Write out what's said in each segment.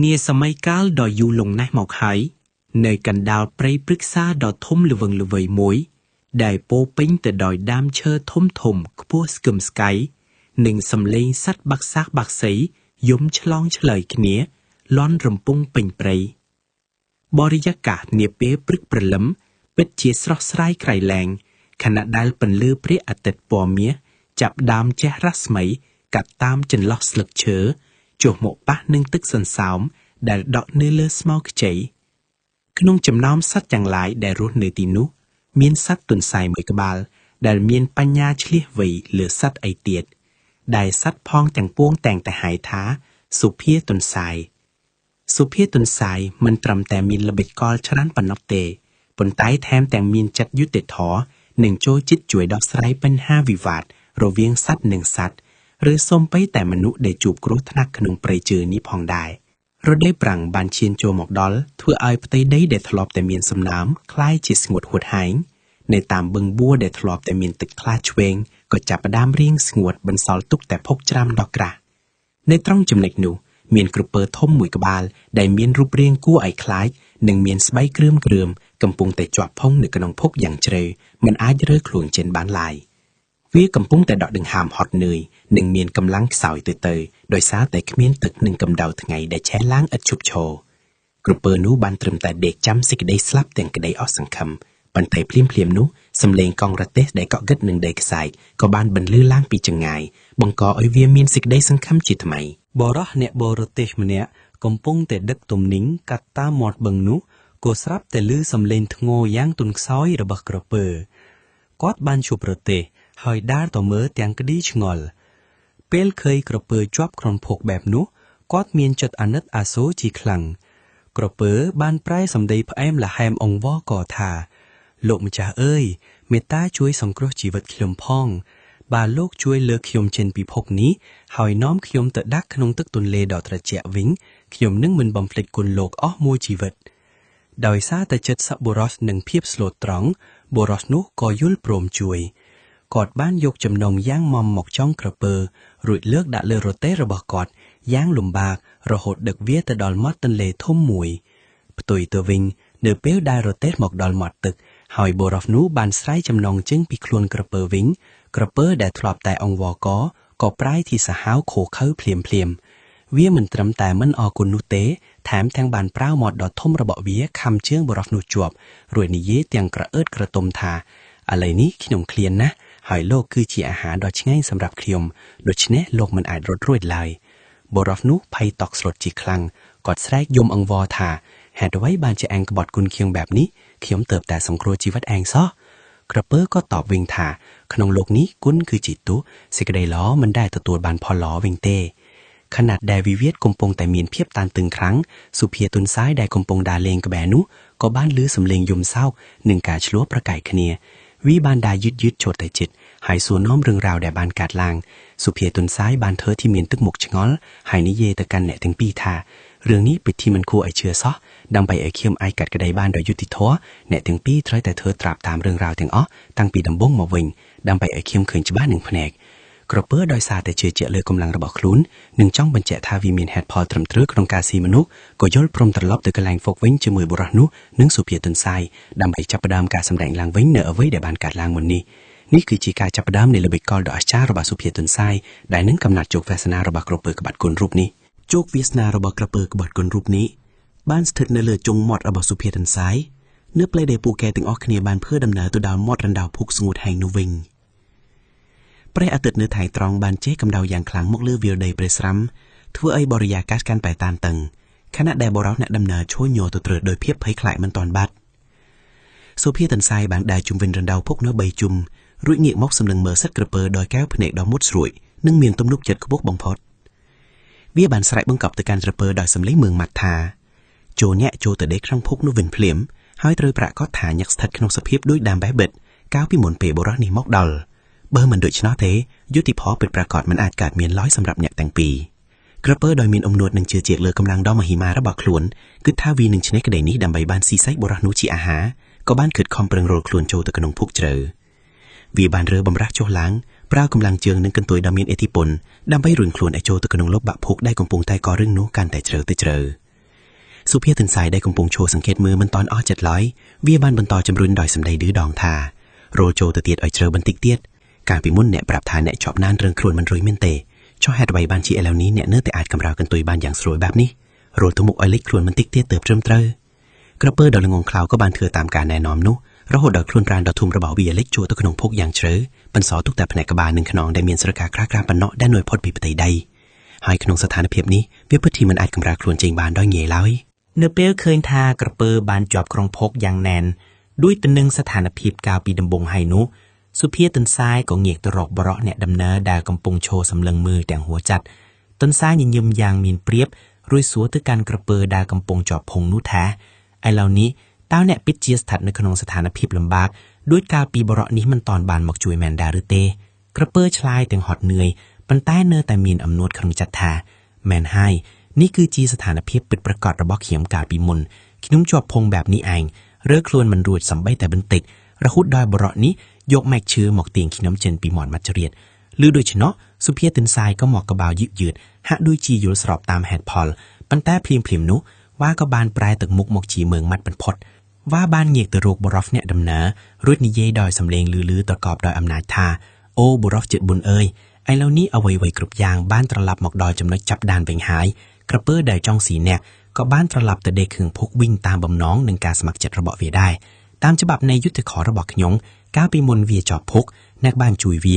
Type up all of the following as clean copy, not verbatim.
នាសម័យកាលដ៏យូរលង់ណាស់មកហើយ នៅកណ្ដាលព្រៃព្រឹក្សាដ៏ធំល្វឹងល្វើយមួយ ដែលពោរពេញទៅដោយដើមឈើធំៗខ្ពស់ស្កឹមស្កៃ និងសំឡេងសត្វបក្សាសបក្សីយំឆ្លងឆ្លើយគ្នាលាន់រំពងពេញព្រៃ បរិយាកាសនាពេលព្រឹកព្រលឹមពិតជាស្រស់ស្រាយក្រៃលែង ខណៈដែលពន្លឺព្រះអាទិត្យពណ៌មាសចាប់ដើមជះរស្មីកាត់តាមចន្លោះស្លឹកឈើចុះមកប៉ះនឹងទឹកសន្សើមដែលដក់នៅលើស្មៅខ្ចី ក្នុងចំណោមសត្វទាំងឡាយដែលរស់នៅទីនោះ មានសត្វទន្សាយមួយក្បាល ដែលមានបញ្ញាឈ្លាសវៃលើសត្វឯទៀត ដែលសត្វផងទាំងពួងតែងតែហៅថាសុភាទន្សាយ សុភាទន្សាយមិនត្រឹមតែមានល្បិចកលច្រើនប៉ុណ្ណោះទេប៉ុន្តែថែមទាំងមានចិត្តយុត្តិធម៌និងចូលចិត្តជួយដោះស្រាយបញ្ហាវិវាទរវាងសត្វនិងសត្វឬសូម្បីតែមនុស្សដែលជួបគ្រោះថ្នាក់ក្នុងព្រៃឈើនេះផងដែររដូវប្រាំងបានឈានចូលមកដល់ធ្វើឲ្យផ្ទៃដីដែលធ្លាប់តែមានសំណើមក្លាយជាស្ងួតហួតហែងនៅតាមបឹងបួដែលធ្លាប់តែមានទឹកថ្លាឆ្វេងក៏ចាប់ផ្ដើមរីងស្ងួតបន្សល់ទុកតែភោគច្រាមដ៏ក្រាស់នៅត្រង់ចំណុចនោះមានក្រពើធំមួយក្បាលដែលមានរូបរាងគួរឲ្យខ្លាចនិងមានស្បែកគ្រឿមគ្រឿមកំពុងតែជាប់ផុងនៅក្នុងភពយ៉ាងជ្រៅមិនអាចរើខ្លួនចេញបានឡើយវាកំពុងតែដកដង្ហើមហត់នឿយនិងមានកម្លាំងខ្សោយទៅដោយសារតែគ្មានទឹកនិងកម្ដៅថ្ងៃដែលឆេះឡើងឥតឈប់ឈរក្រពើនោះបានត្រឹមតែដេកចាំសេចក្តីស្លាប់ទាំងក្តីអស់សង្ឃឹមប៉ុន្តែភ្លាមៗនោះសំឡេងកង់រទេះដែលកក់គិតនឹងដីខ្សែកក៏បានបន្លឺឡើងពីចម្ងាយបង្កឲ្យវាមានសេចក្តីសង្ឃឹមជាថ្មី បរោះអ្នកបរទេសម្នាក់កំពុងតែដឹកទំនិញកាត់តាមមាត់បឹងនោះក៏ស្រាប់តែឮសំឡេងធ្ងរយ៉ាងទន់ខ្សោយរបស់ក្រពើគាត់បានឈប់រទេះហើយដើរទៅមើលទាំងក្តីឆ្ងល់ពេលឃើញក្រពើជាប់ក្នុងភក់បែបនោះគាត់មានចិត្តអាណិតអាសូរជាខ្លាំងក្រពើបានប្រែសម្ដីផ្អែមល្ហែមអង្វរក៏ថាលោកម្ចាស់អើយមេត្តាជួយសង្គ្រោះជីវិតខ្ញុំផងបើលោកជួយលើកខ្ញុំចេញពីភពនេះហើយនាំខ្ញុំទៅដាក់ក្នុងទឹកទន្លេដ៏ត្រជាក់វិញខ្ញុំនឹងមិនបំភ្លេចគុណលោកអស់មួយជីវិតដោយសារតែចិត្តសប្បុរសនិងភាពស្លូតត្រង់បុរសនោះក៏យល់ព្រមជួយគាត់បានយកចំណងយ៉ាងមុំមកចងក្រពើរួចលើកដាក់លើរទេះរបស់គាត់យ៉ាងលំបាករហូតដឹកវាទៅដល់មាត់ទន្លេធំមួយផ្ទុយទៅវិញនៅពេលដែលរទេះមកដល់មាត់ទឹកហើយបុរសនោះបានស្រែកចំណងជើងពីខ្លួនក្រពើវិញក្រពើដែលធ្លាប់តែអង្វរកក៏ប្រែទីសាហាវឃោរឃៅភ្លាមភ្លាមវាមិនត្រឹមតែមិនអរគុណនោះទេថែមទាំងបានប្រើមាត់ដ៏ធំរបស់វាខំជើងបុរសនោះជាប់រួចនិយាយទាំងក្រអឺតក្រទុំថាឥឡូវនេះខ្ញុំឃ្លានណាស់ហើយលោកគឺជាអាហារដ៏ឆ្ងាញ់សម្រាប់ខ្ញុំដូច្នេះលោកមិនអាចរត់រួចឡើយបុរសនោះភ័យតក់ស្លុតជាខ្លាំងគាត់ស្រែកយំអង្វរថាហេតុអ្វីបានជាឯងក្បត់គុណខ្ញុំបែបនេះខ្ញុំទើបតែសង្គ្រោះជីវិតឯងសោះក្រពើក៏តបវិញថាក្នុងលោកនេះគុណគឺជាទោសសេចក្តីល្អមិនដែលទទួលបានផលល្អវិញទេខណៈដែលវិវាទកំពុងតែមានភាពតានតឹងខ្លាំងសុភាទុនសាយដែលកំពុងដើរលេងក្បែរនោះក៏បានឮសំឡេងយំសោកនិងការឈ្លោះប្រកែកគ្នាវាបានដើរយឺតយឺតចូលទៅជិតហើយសួរនាំរឿងរ៉ាវដែលបានកាត់ឡើងសុភាទុនសាយបានធ្វើที่មានទឹកមុខឆ្ងល់ហើយនិយាយទៅកាន់អ្នកទាំងពីរថារឿងនេះពិតជាមិនគួរឲ្យជឿសោះដើម្បីឲ្យខ្ញុំអាចកាត់ក្តីបានដោយយុត្តិធម៌អ្នកទាំងពីរត្រូវតែធ្វើត្រាប់តាមរឿងរ៉ាវទាំងអស់តាំងពីដំបូងមកវិញដើម្បីឲ្យខ្ញុំឃើញច្បាស់នឹងភ្នែកក្រពើដោយសារតែជឿជាក់លើកម្លាំងរបស់ខ្លួននិងចង់បញ្ជាក់ថាវាមានហេតុផលត្រឹមត្រូវក្នុងការស៊ីមនុស្សក៏យល់ព្រមត្រឡប់ទៅកន្លែងហ្វុកវិញជាមួយបុរសនោះនិងសុភាទុនសាយដើម្បីចាប់ផ្ដើមការសម្ដែងឡើងវិញនៅអ្វីដែលបានកើតឡើងមុននេះនេះគឺជាការចាប់ផ្ដើមនៃល្បិចកលដ៏អស្ចារ្យរបស់សុភាទុនសាយដែលនឹងកំណត់ជោគវាសនារបស់ក្រពើក្បាត់គុណរូបនេះ ជោគវាសនារបស់ក្រពើក្បត់គុណរូបនេះបានស្ថិតនៅលើជុងមាត់របស់សុភាទន្សាយនៅពេលដែលពួកគេទាំងអស់គ្នាបានធ្វើដំណើរទៅដល់មាត់រណ្ដៅភក់ស្ងួតហែងនោះវិញព្រះអាទិត្យនៅថ្ងៃត្រង់បានជះកម្ដៅយ៉ាងខ្លាំងមកលើវាលដីព្រៃស្រាំធ្វើឲ្យបរិយាកាសកាន់តែតានតឹងខណៈដែលបុរសអ្នកដំណើរឈរញរទៅត្រើតដោយភាពភ័យខ្លាចមិនទាន់បាត់សុភាទន្សាយបានដើរជុំវិញរណ្ដៅភក់នៅបីជុំរួចងាកមកសម្លឹងមើលសត្វក្រពើដោយកែវភ្នែកដ៏មុតស្រួចនិងមានទំនុកចិត្តខ្ពស់បំផុត វាបានស្រែកបង្កប់ទៅកាន់ក្រពើដោយសំឡេងមឿងម៉ាត់ថាចូលញាក់ចូលទៅដេកក្នុងភក់នោះវិញភ្លាមហើយត្រូវប្រាកដថាញាក់ស្ថិតក្នុងសភាពដូចដើមបេះបិទកាលពីមុនពេលបុរសនេះមកដល់បើមិនដូច្នោះទេយុត្តិធម៌ពិតប្រាកដមិនអាចកើតមានឡើយសម្រាប់អ្នកទាំងពីរក្រពើដោយមានអំនួតនិងជឿជាក់លើកម្លាំងដ៏មហិមារបស់ខ្លួនគឺថាវានឹងឈ្នះក្តីនេះដើម្បីបានស៊ីសាច់បុរសនោះជាអាហារក៏បានខិតខំប្រឹងរលខ្លួនចូលទៅក្នុងភក់ជ្រៅវាបានរើបំរាស់ចុះឡើងប្រើកម្លាំងជើងនិងកន្ទុយដ៏មានឥទ្ធិពលដើម្បីរុញខ្លួនឲ្យចូលទៅក្នុងលបបាក់ភក់ដែលកំពុងតែករឿងនោះកាន់តែជ្រៅទៅជ្រៅ សុភាទន្សាយដែលកំពុងឈរសង្កេតមើលមិនតាន់អស់ចិត្តឡើយវាបានបន្តជំរុញដោយសម្ដីឌឺដងថារោចូលទៅទៀតឲ្យជ្រៅបន្តិចទៀតកាលពីមុនអ្នកប្រាប់ថាអ្នកជាប់ណានរឿងខ្លួនមិនរួចមែនទេចុះហេតុអ្វីបានជាឥឡូវនេះអ្នកនៅតែអាចកម្រើកកន្ទុយបានយ៉ាងស្រួលបែបនេះរោលទៅមុខឲ្យលេចខ្លួនបន្តិចទៀតទើបត្រឹមត្រូវក្រពើដ៏ល្ងងខ្លៅក៏បានធ្វើតាមការណែនាំនោះរហូតដល់ខ្លួនប្រាណដ៏ធំរបស់វាលេចចូលទៅក្នុងភពយ៉ាងជ្រៅបន្សល់ទុកតែផ្នែកក្បាលនិងខ្នងដែលមានស្រកាក្រាស់ៗប៉ុណ្ណោះដែលនួយផុតពីផ្ទៃដីហើយក្នុងស្ថានភាពនេះវាពិតជាមិនអាចកម្រើកខ្លួនចេញបានដោយងាយឡើយ នៅពេលឃើញថាក្រពើបានជាប់ក្នុងភោគយ៉ាងណែនដូចទៅនឹងស្ថានភាពកាលពីដំបូងហើយនោះសុភាទន្សាយក៏ងាកទៅរកបរិសអ្នកដំណើរដែលកំពុងឈរសម្លឹងមើលទាំងហួចាត់ទន្សាយញញឹមយ៉ាងមានព្រៀបរួចសួរទៅកាន់ក្រពើដែលកំពុងជាប់ភងនោះថាឥឡូវនេះតើអ្នកពិតជាស្ថិតនៅក្នុងស្ថានភាពលំបាកដូចកាលពីបរិសនេះមិនតាន់បានមកជួយមែនដែរឬទេក្រពើឆ្លើយទាំងហត់នឿយប៉ុន្តែនៅតែមានអំនួតក្នុងចិត្តថាមែនហើយនេះគឺជាស្ថានភាពពិតប្រាកដរបស់ខ្ញុំកាលពីមុនខ្ញុំជាប់ភងបែបនេះឯងរើខ្លួនមិនរួចសំបីតែបន្តិចរហូតដល់បរិសនេះយកមែកឈើមកទាញខ្ញុំចេញពីមាត់មច្ចរាជឬដូច្នោះសុភាទិនសាយក៏មកកបោយឺតយឺតហាក់ដូចជាយល់ស្របតាមហេតុផលប៉ុន្តែភ្លាមភ្លាមនោះវ៉ាក៏បានប្រែទឹកមុខមកជាមើងម៉ាត់បំផុតវ៉ាបានងាកទៅរកបរិសអ្នកដំណើររួចនិយាយដោយសំឡេងលឺៗប្រកបដោយអំណាចថាអូបរិសចិត្តបុនអើយឥឡូវនេះអ្វីៗគ្រប់យ៉ាងបានត្រឡប់មកដល់ចំណុចចាប់ដានវិញហើយក្រពើដែលចង់ស៊ីអ្នកក៏បានត្រឡប់ទៅដេកគ្រឿងភុកវិញតាមបំណងនិងការស្ម័គ្រចិត្តរបស់វាដែរតាមច្បាប់នៃយុទ្ធខរបស់ខ្ញុំកាលពីមុនវាជាប់ភុកអ្នកបានជួយវា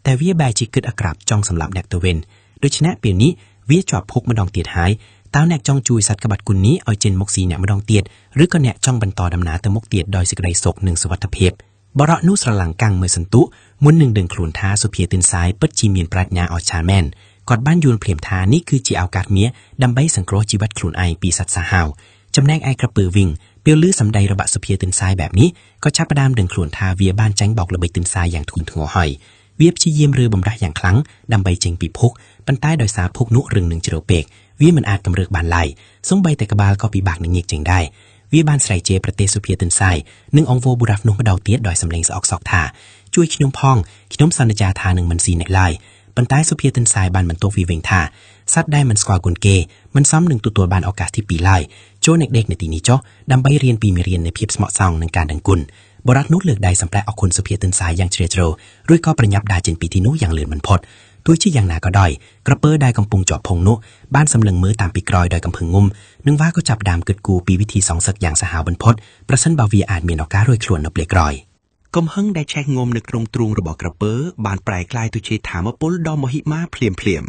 តែវាបែរជាគិតអាក្រាបចង់សម្លាប់អ្នកទៅវិញដូច្នេះពេលនេះវាជាប់ភុកម្ដងទៀតហើយតើអ្នកចង់ជួយសត្វក្បាត់គុណនេះឲ្យចេញមុខស៊ីអ្នកម្ដងទៀតឬក៏អ្នកចង់បន្តដំណើរទៅមុខទៀតដោយសេចក្តីសុខនិងសុវត្ថិភាពបរោះនោះស្រឡាំងកាំងមើលសន្ទុះមុននឹងដឹងខ្លួនថាសុភាទិនសាយពិតជាមានប្រាជ្ញាអស្ចារ្យមែនគាត់បានយល់ភ្លាមថានេះគឺជាឱកាសមាសដើម្បីសង្គ្រោះជីវិតខ្លួនឯងពីសត្វសាហាវចំណែកឯក្រពើវិញពេលឮសម្ដីរបស់សុភាទិនសាយបែបនេះក៏ចាប់ផ្ដើមដឹងខ្លួនថាវាបានចាញ់បោកល្បិចទិនសាយយ៉ាងធ្ងន់ធ្ងរហើយវាព្យាយាមរើបំរាស់យ៉ាងខ្លាំងដើម្បីចេញពីភពប៉ុន្តែដោយសារភពនោះរឹងនឹងជ្រៅពេកវាមិនអាចកម្រើកបានឡើយសូម្បីតែក្បាលក៏ពិបាកនឹងញៀកចេញដែរវាបានស្រែកជេរប្រទេសសុភាទិនសាយនិងអង្គវបុរាហ្វនោះម្ដងទៀតដោយសម្លេងស្អកសោកថាជួយខ្ញុំផងខ្ញុំសន្យាថានឹងមិនស៊ីអ្នកឡើយប៉ុន្តែសុភាទិនសាយបានបន្ទោសវាវិញថាសត្វដែលមិនស្គាល់គុណគេមិនសមនឹងទទួលបានឱកាសទី2ឡើយចូលអ្នកដេកនៅទីនេះចុះដើម្បីរៀនពីមេរៀននៃភាពស្មោះសរនិងការដឹងគុណបរិវត្តនោះលើកដៃសម្ដែងអរគុណសុភាទិនសាយយ៉ាងជ្រាលជ្រៅរួចក៏ប្រញាប់ដើរចេញពីទីនោះយ៉ាងលឿនបំផុតទោះជាយ៉ាងណាក៏ដោយក្រពើដែលកំពុងជាប់ភងនោះបានសម្លឹងមើលតាមពីក្រោយដោយកំភឹងងុំនិងវ៉ាក៏ចាប់ផ្ដើមគិតគូរពីវិធីសងសឹកយ៉ាងសាហាវបំផុតប្រសិនបើវាអាចមានឱកាសរួចខ្លួននៅពេលក្រោយ កំហឹងដែលឆេះងំនៅក្នុងទ្រូងរបស់ក្រពើបានប្រែក្លាយទៅជាធម៌ពលដ៏មហិមាភ្លាមភ្លាម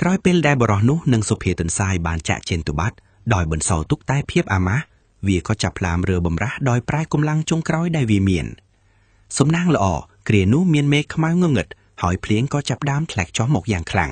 ក្រោយពេលដែលបរិសនោះនិងសុភាទន្សាយបានចាក់ចេញទៅបាត់ដោយបន្សល់ទុកតែភាពអាម៉ាស់វាក៏ចាប់ផ្លាមរើបំរាស់ដោយប្រែកម្លាំងចុងក្រោយដែលវាមានសំណាងល្អគ្រានោះមានមេឃខ្មៅងងឹតហើយភ្លៀងក៏ចាប់ដើមធ្លាក់ចុះមកយ៉ាងខ្លាំ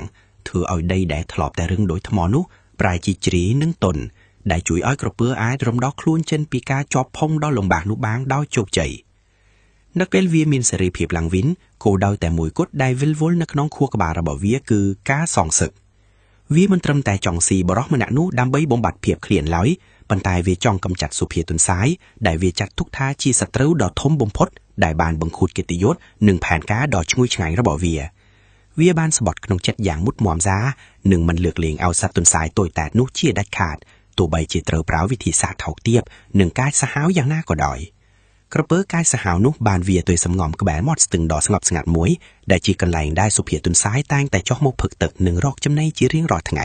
ងធ្វើឲ្យដីដែលធ្លាប់តែរឹងដូចថ្មនោះប្រែជាជ្រីនិងទន់ដែលជួយឲ្យក្រពើអាចរំដោះខ្លួនចេញពីការជាប់ផុងដ៏លំបាកនោះបានដោយជោគជ័យនៅពេលវាមានសេរីភាពឡើងវិញគោលដៅតែមួយគត់ដែលវិលវល់នៅក្នុងខួរក្បាលរបស់វាគឺការសងសឹកវាមិនត្រឹមតែចង់ស៊ីបរោះម្នាក់នោះដើម្បីបំបត្តិភាពឃ្លានឡើយប៉ុន្តែវាចង់កម្ចាត់សុភាទុនសាយដែលវាចាត់ទុកថាជាសត្រូវដ៏ធំបំផុតដែលបានបង្ខូចកិត្តិយសនិងផែនការដ៏ឈ្ងុយឆ្ងាញ់របស់វាវាបានស្បត់ក្នុងចិត្តយ៉ាងមុតមមសានិងមិនលើកលែងឲ្យសត្វទុនសាយតូចតាចនោះជាដាច់ខាតទោះបីជាត្រូវប្រើវិធីសាស្ត្រថោកទាបនិងកាចសាហាវយ៉ាងណាក៏ដោយក្រពើកាយសាហាវនោះបានវាទៅសំងំក្បែរមាត់ស្ទឹងដ៏ស្ងប់ស្ងាត់មួយដែលជាកន្លែងដែលសុភាទុនសាយតែងតែចុះមកផឹកទឹកនិងរកចំណីជារៀងរាល់ថ្ងៃ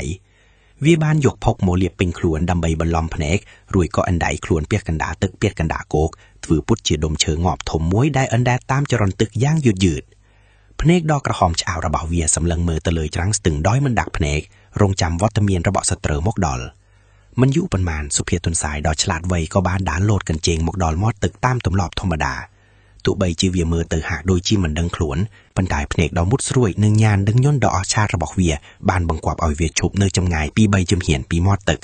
វាបានយកផុកមកលាបពេញខ្លួនដើម្បីបន្លំភ្នែករួចក៏អណ្ដែតខ្លួនពាក់កណ្ដាលទឹកពាក់កណ្ដាលគោកធ្វើពុតជាដុំឈើងាប់ធំមួយដែលអណ្ដែតតាមចរន្តទឹកយ៉ាងយឺតយឺតភ្នែកដ៏ក្រហមឆ្អៅរបស់វាសម្លឹងមើលទៅលើច្រាំងស្ទឹងដោយមិនដាក់ភ្នែករងចាំវត្តមានរបស់សត្រូវមកដល់មិនយូរប៉ុន្មានសុភាទុនសាយដ៏ឆ្លាតវៃក៏បានដានលោតកញ្ជេងមកដល់មាត់ទឹកតាមទម្លាប់ធម្មតាទោះបីជាវាមើលទៅហាក់ដូចជាមិនដឹងខ្លួនប៉ុន្តែភ្នែកដ៏មុតស្រួចនិងញាណដឹងញន់ដ៏អស្ចារ្យរបស់វាបានបង្គាប់ឲ្យវាឈប់នៅចម្ងាយពី3ជំហានពីមាត់ទឹក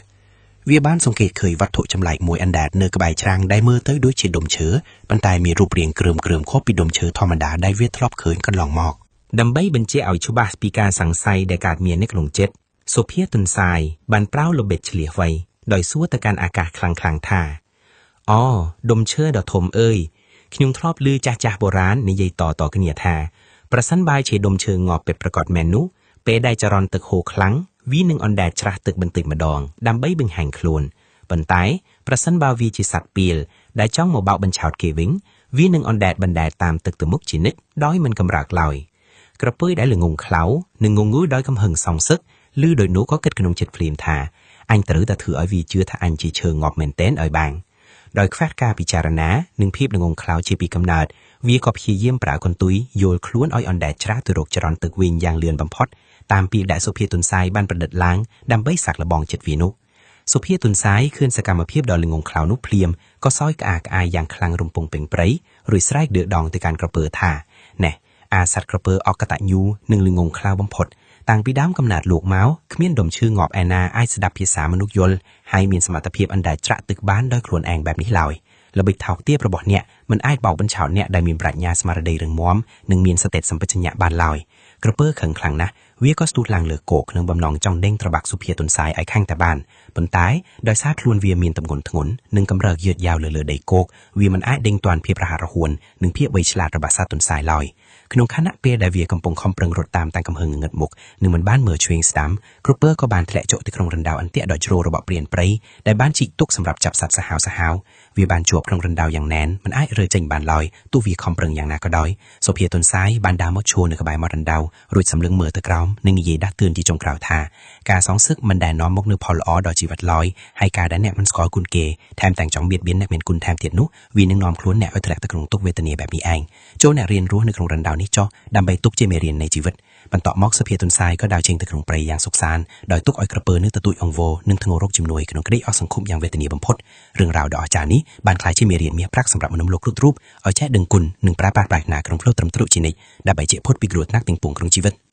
វាបានសង្កេតឃើញវត្ថុចម្លែកមួយអណ្ដែតនៅក្បែរច្រាំងដែលមើលទៅដូចជាដុំឈើប៉ុន្តែមានរូបរាងគ្រើមៗខុសពីដុំឈើធម្មតាដែលវាធ្លាប់ឃើញកន្លងមក ដើម្បីបញ្ជាក់ឲ្យច្បាស់ពីការសង្ស័យដែលកើតមាននៅក្នុងចិត្តសុភាទុនសាយបានប្រើល្បិចឆ្លៀសវៃដោយសួរទៅកាន់អាកាសខ្លាំងៗថាអូដុំឈើដ៏ធំអើយខ្ញុំធ្លាប់ឮចាស់ៗបុរាណនិយាយតៗគ្នាថាប្រសិនបើជាដុំឈើងាប់ពិតប្រាកដមែននោះពេលដែលចរន្តទឹកហូរខ្លាំងវានឹងអណ្ដែតច្រាស់ទឹកបន្តិចម្ដងដើម្បីបង្ហាញខ្លួន ប៉ុន្តែប្រសិនបើវាជាសត្វពាលដែលចង់មកបោកបញ្ឆោតគេវិញវានឹងអណ្ដែតបណ្ដែតតាមទឹកទៅមុខជានិច្ចដោយមិនកម្រើកឡើយក្រពើដែលល្ងង់ខ្លៅនិងងងូដោយកំហឹងសងសឹកឮដោយនោះក៏គិតក្នុងចិត្តភ្លាមថាអញត្រូវតែធ្វើឲ្យវាជឿថាអញជាឈើងាប់មែនទែនឲ្យបានដោយខ្វះការពិចារណានិងភាពល្ងង់ខ្លៅជាពីកំណើតវាក៏ព្យាយាមប្រើកន្ទុយយល់ខ្លួនឲ្យអណ្ដែតច្រាសទៅរកចរន្តទឹកវិញយ៉ាងលឿនបំផុតតាមពាក្យដែលសុភាទុនសាយបានប្រឌិតឡើងដើម្បីសាកល្បងចិត្តវានោះសុភាទុនសាយឃើញសកម្មភាពដ៏ល្ងង់ខ្លៅនោះភ្លាមក៏សោយក្អាកក្អាយយ៉ាងខ្លាំងរំពងពេញព្រៃរួចស្រែកឌឺដងទៅកាន់ក្រពើថាណែអាសត្វក្រពើអកតញ្ញូនិងល្ងង់ខ្លៅបំផុតតាំងពីដើមកំណើតលោកមកគ្មានដុំឈើងាប់ឯណាអាចស្ដាប់ភាសាមនុស្សយល់ហើយមានសមត្ថភាពអណ្ដែតច្រាក់ទឹកបានដោយខ្លួនឯងបែបនេះឡើយល្បិចថោកទាបរបស់អ្នកមិនអាចបោកបញ្ឆោតអ្នកដែលមានប្រាជ្ញាស្មារតីរឹងមាំនិងមានសតិសម្បជញ្ញៈបានឡើយក្រពើខឹងខ្លាំងណាស់វាក៏ស្ទុះឡើងលើគោកក្នុងបំណងចង់ដេញត្របាក់សុភាទុនសាយឲ្យខាងតែបានប៉ុន្តែដោយសារខ្លួនវាមានទម្ងន់ធ្ងន់និងកម្រើកយឺតយ៉ាវលើលើដីគោកវាមិនអាចដេញទាន់ភាពរហ័សរហួននិងភាពវៃឆ្លាតរបស់សត្វទុនសាយឡើយក្នុងខណៈពេលដែលវាកំពុងខំប្រឹងរត់តាមតាំងកំហឹងងងឹតមុខនិងមិនបានមើលឆ្វេងស្ដាំក្រពើក៏បានធ្លាក់ចុះទៅក្នុងរណ្ដៅអន្ទាក់ដ៏ជ្រៅរបស់ព្រានព្រៃដែលបានជីកទុកសម្រាប់ចាប់សត្វសាហាវសាហាវវាបានជាប់ក្នុងរណ្ដៅយ៉ាងណែនមិនអាចរើចេញបានឡើយទោះវាខំប្រឹងយ៉ាងណាក៏ដោយសុភាទុនសាយបានដើរមកឈរនៅក្បែរមាត់រណ្ដៅរួចសម្លឹងមើលទៅក្រោមនិងនិយាយដាស់តឿនជាចុងក្រោយថាការសងសឹកមិនដែលនាំមកនូវផលល្អដល់ជីវិតឡើយហើយការដែលអ្នកមិនស្គាល់គុណគេថែមទាំងចង់បៀតបៀនអ្នកមានគុណថែមទៀតនោះវានឹងនាំខ្លួនអ្នកឲ្យធ្លាក់ទៅក្នុងទុក្ខវេទនាបែបនេះឯងចូលអ្នករៀនរស់នៅក្នុងរណ្ដៅនេះចុះដើម្បីទុកជាមេរៀននៃជីវិតបន្ទាប់មកសុភាទុនសាយក៏ដើរចេញទៅក្នុងព្រៃយ៉ាងសុខសាន្តដោយទុកឲ្យក្រពើនឹងទទូចអង្វរនិងធ្ងោរកជំនួយក្នុងក្តីអស់សង្ឃឹមយ៉ាងវេទនាបំផុតរឿងរ៉ាវដ៏អស្ចារ្យនេះបានក្លាយជាមេរៀនមាសប្រាក់សម្រាប់មនុស្សលោកគ្រប់រូបឲ្យចេះដឹងគុណនិងប្រើប្រាស់ប្រាជ្ញាក្នុងផ្លូវត្រឹមត្រូវជានិច្ចដើម្បីជៀសផុតពីគ្រោះថ្នាក់ទាំងពួងក្នុងជីវិត។